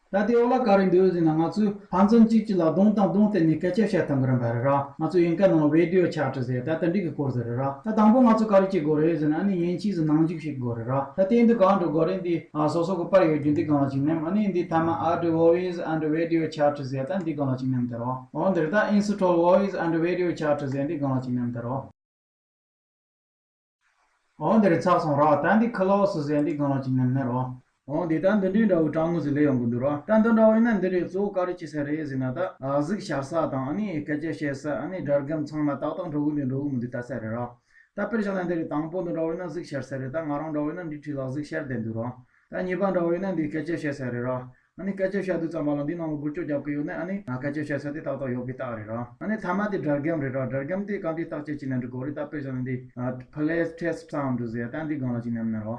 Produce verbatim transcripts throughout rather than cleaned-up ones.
ད་དེའི་འོག་ལ་ག་རེ་འདུག་ཟེར་ན། ང་ཚོས་ཕན་ཚུན་གཅིག་གཅིག་ལ་གདོང་དང་གདོང་བསྟན་ནས་སྐད་ཆ་བཤད་ཐུབ་ཀྱི་རེད་པ། རེད་ར། ང་ཚོ་དབྱིན་སྐད་ནང་ལ་video chat ཟེར། ད་དེ་འདྲ་གི་སྐོར་ཟེར། རེད་ར། ད་དང་པོ་ང་ཚོ་ག་རེ་བྱེད་དགོས་རེད་ཟེར་ན། ཨ་ནི་མཉེན་ཆས་སུ་ནང་འཇུག་བྱེད་དགོས་རེད་ར། ད་དེ་འདི་གང་འགྲོ་དགོས་རེད། འདི་ཨ་སོ་སོ་གི་པར་ཡོད་རྒྱུ་འདི་སྒང་ལ་ཅིག་མནན། ཨ་ནི་འདི་མཐའ་མ་add voice and video chat ཟེར། ད་འདི་སྒང་ལ་ཅིག་མནན་དེ་རོ། འོ་འདིར་ད་install voice and video chat ཟེར། འདི་སྒང་ལ་ཅིག་མནན་དེ་རོ། འོ་འདིར་ཚར་སོང་ར། ད་འདི་close ཟེར། འདི་སྒང་ལ་ཅིག་མནན་ནས་རོ། འོ་འདི་ད་འདི་འདྲའི་འདྲ་བོ་གྲངས་ངོས་ཟིག་ལས་ཡོང་གི་འདུག་ར། ད་འདི་འདྲ་བོ་ཡིན་ན་འདི་རེད། གཙོ་བོ་ག་རེ་བྱེད་ས་རེད་ཟེར་ན། ད་ཨ་གཟུགས་ཤར་ས་དང་། ཨ་ནི་སྐད་ཆ་བཤད་ས། ཨ་ནི་སྒྲ་སྒམ་ཚང་མ་ཏག་ཏག་འགྲོ་གི་འདུག་འགྲོ་གི་མི་འདུག་ལྟ་ས་རེད་ར། ད་དཔེར་བཞག་ན་འདི་རེད། དང་པོ་འདི་འདྲ་བོ་ཡིན་ན་གཟུགས་ཤར་ས་རེད། ད་ང་རང་འདྲ་བོ་ཡིན་ན་འདི་འཁྲིས་ལ་གཟུགས་ཤར་བསྡད་འདུག་ར། ད་གཉིས་པ་འདྲ་བོ་ཡིན་ན་འདི་སྐད་ཆ་བཤད་ས་རེད་ར། ཨ་ནི་སྐད་ཆ་བཤད་དུས་ཙམ་པ་ལ་འདི་ནང་ལ་འགུལ་སྐྱོད་རྒྱག་གི་ཡོད་ན། ཨ་ནི་ང་སྐད་ཆ་བཤད་ས་དེ་ཏག་ཏག་ཡོད་པའི་རྟགས་རེད་ར། ཨ་ནི་མཐའ་མ་དེ་སྒྲ་སྒམ་རེད་ར། སྒྲ་སྒམ་དེ་གང་འདྲའི་རྟགས་ཅིག་ཅིག་ལ་འགྲོ་གི་རེད། ད་དཔེར་བཞག་ན་འདི་ཨ་play test sound ཟེར། ད་འདི་སྒང་ལ་ཅིག་མནན་ན་རོ།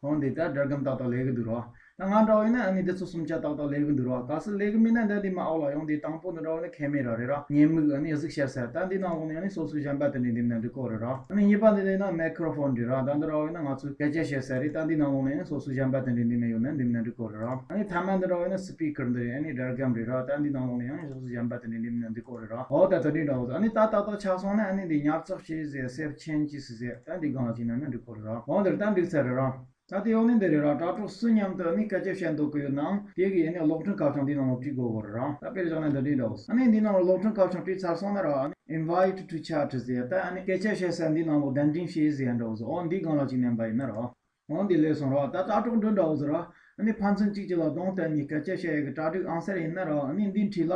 འོ་འདི་ད་སྒྲ་སྒམ་ཏག་ཏག་ལས་གི་འདུག་རོ། ད་ང་འདྲ་བོ་ཡིན་ན་ཨ་ནི་འདི་ཚོ་གསུམ་ཆ་ཏག་ཏག་ལས་གི་འདུག་རོ། གལ་སྲིད་ལས་གི་མིན་ན་འདི་འདི་མ་འོག་ལ་ཡོང་། འདི་དང་པོ་འདི་འདྲ་བོ་ཡིན་ན་camera རེད་ར། ཉན་མིག། ཨ་ནི་གཟུགས་ཤར་ས། ད་འདི་ནང་ལོགས་ནས་ཨ་ནི་སོ་སོའི་གཞན་པ་དེ་འདྲའི་འདི་མནན་འགྲོ་གི་རེད་ར། ཨ་ནི་གཉིས་པ་འདི་ཡིན་ན་microphone རེད་ར། ད་འདི་འདྲ་བོ་ཡིན་ན་ང་ཚོས་སྐད་ཆ་བཤད་ས་རེད། ད་འདི་ནང་ལོགས་ནས་ཨ་ནི་སོ་སོའི་གཞན་པ་དེ་འདྲའི་འདི་མནན་ཡོང་ན་འདི་མནན་འགྲོ་གི་རེད་ར། ཨ་ནི་མཐའ་མ་འདི་འདྲ་བོ་ཡིན་ན་speaker འདི་རེད། ཨ་ནི་སྒྲ་སྒམ་རེད་ར། ད་འདི་ནང་ལོགས་ནས་ཨ་ནི་སོ་སོའི་གཞན་པ་དེ་འདྲའི་འདི་མནན་འགྲོ་གི་རེད་ར། འོ་ད་དེ་འདྲའི་འདྲ་བོ་ཟེར། ཨ་ནི་ད་ཏག་ཏག་ཆགས་སོང་ན་ཨ་ནི་འདི་ཉར་ཚགས་བྱེད་ཟེར། save changes ཟེར། ད་འདི་སྒང་ལ་ཅིག་མནན་ན་འགྲིག་གི་རེད་ར། འོ་འདིར་ད་འགྲིག་ཚར་རེད་ར། ད་དེ་འོག་ནས་འདི་རེད་ར། དྲ་གྲོགས་སུ་མཉམ་དུ་ཨ་ནི་སྐད་ཆ་བཤད་འདོད་ཀྱི་ཡོད་ནའང་། དེ་གི་ཨ་ནི་གློག་འཕྲིན་ཁ་བྱང་འདི་ནང་ལ་བྲིས་དགོས་གི་རེད་ར། ད་དཔེར་བཞག་ན་འདི་འདྲའི་འདྲ་བོ་ཟེར། ཨ་ནི་འདི་ནང་ལ་གློག་འཕྲིན་ཁ་བྱང་བྲིས་ཚར་སོང་ན་ར། ཨ་ནི་invite to chat ཟེར། ད་ཨ་ནི་སྐད་ཆ་བཤད་ས་འདི་ནང་ལ་གདན་འདྲེན་བྱེད་ཟེར་འདྲ་བོ་ཟེར། འོ་འདི་སྒང་ལ་ཅིག་མནན་པ་ཡིན་ན་ར། འོ་འདི་ལས་སོང་ར། ད་དྲ་གྲོགས་འདི་འདྲ་བོ་ཟེར་ར། ཨ་ནི་ཕན་ཚུན་གཅིག་གཅིག་ལ་གདོང་གཏད་ནས་སྐད་ཆ་བཤད་ཡག་གི་གྲ་སྒྲིག་ཨང་གསར་ཡིན་ན་ར། ཨ་ནི་འདིའི་འཁྲིས་ལ་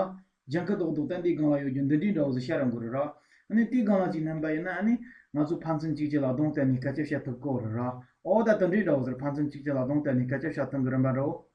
ལྗང་ཁུ་རྡོག་རྡོག་ད་འདིའི་སྒང་ལ་ཡོད་རྒྱུ་འདི་འདྲའི་འདྲ་བོ་ཟེར་ཤར་ཡོང་གི་རེད་ར། ཨ་ནི་དེའི་སྒང་ལ་ཅིག་མནན་པ་ཡིན་ན། ཨ་ནི་ང་ཚོ་ཕན་ཚུན་གཅིག་གཅིག་ལ་གདོང་གཏད་ནས་སྐད་ཆ་བཤད་ཐུབ་ཀྱི་རེད་ར། འོ་ད་དེ་འདྲའི་འདྲ་བོ་ཟེར། ཕན་ཚུན་གཅིག་གཅིག་ལ་གདོང་གཏད་ནས་སྐད་ཆ་བཤད་ཐུབ་ཀྱི་རེད་པ་འདྲ་བོ།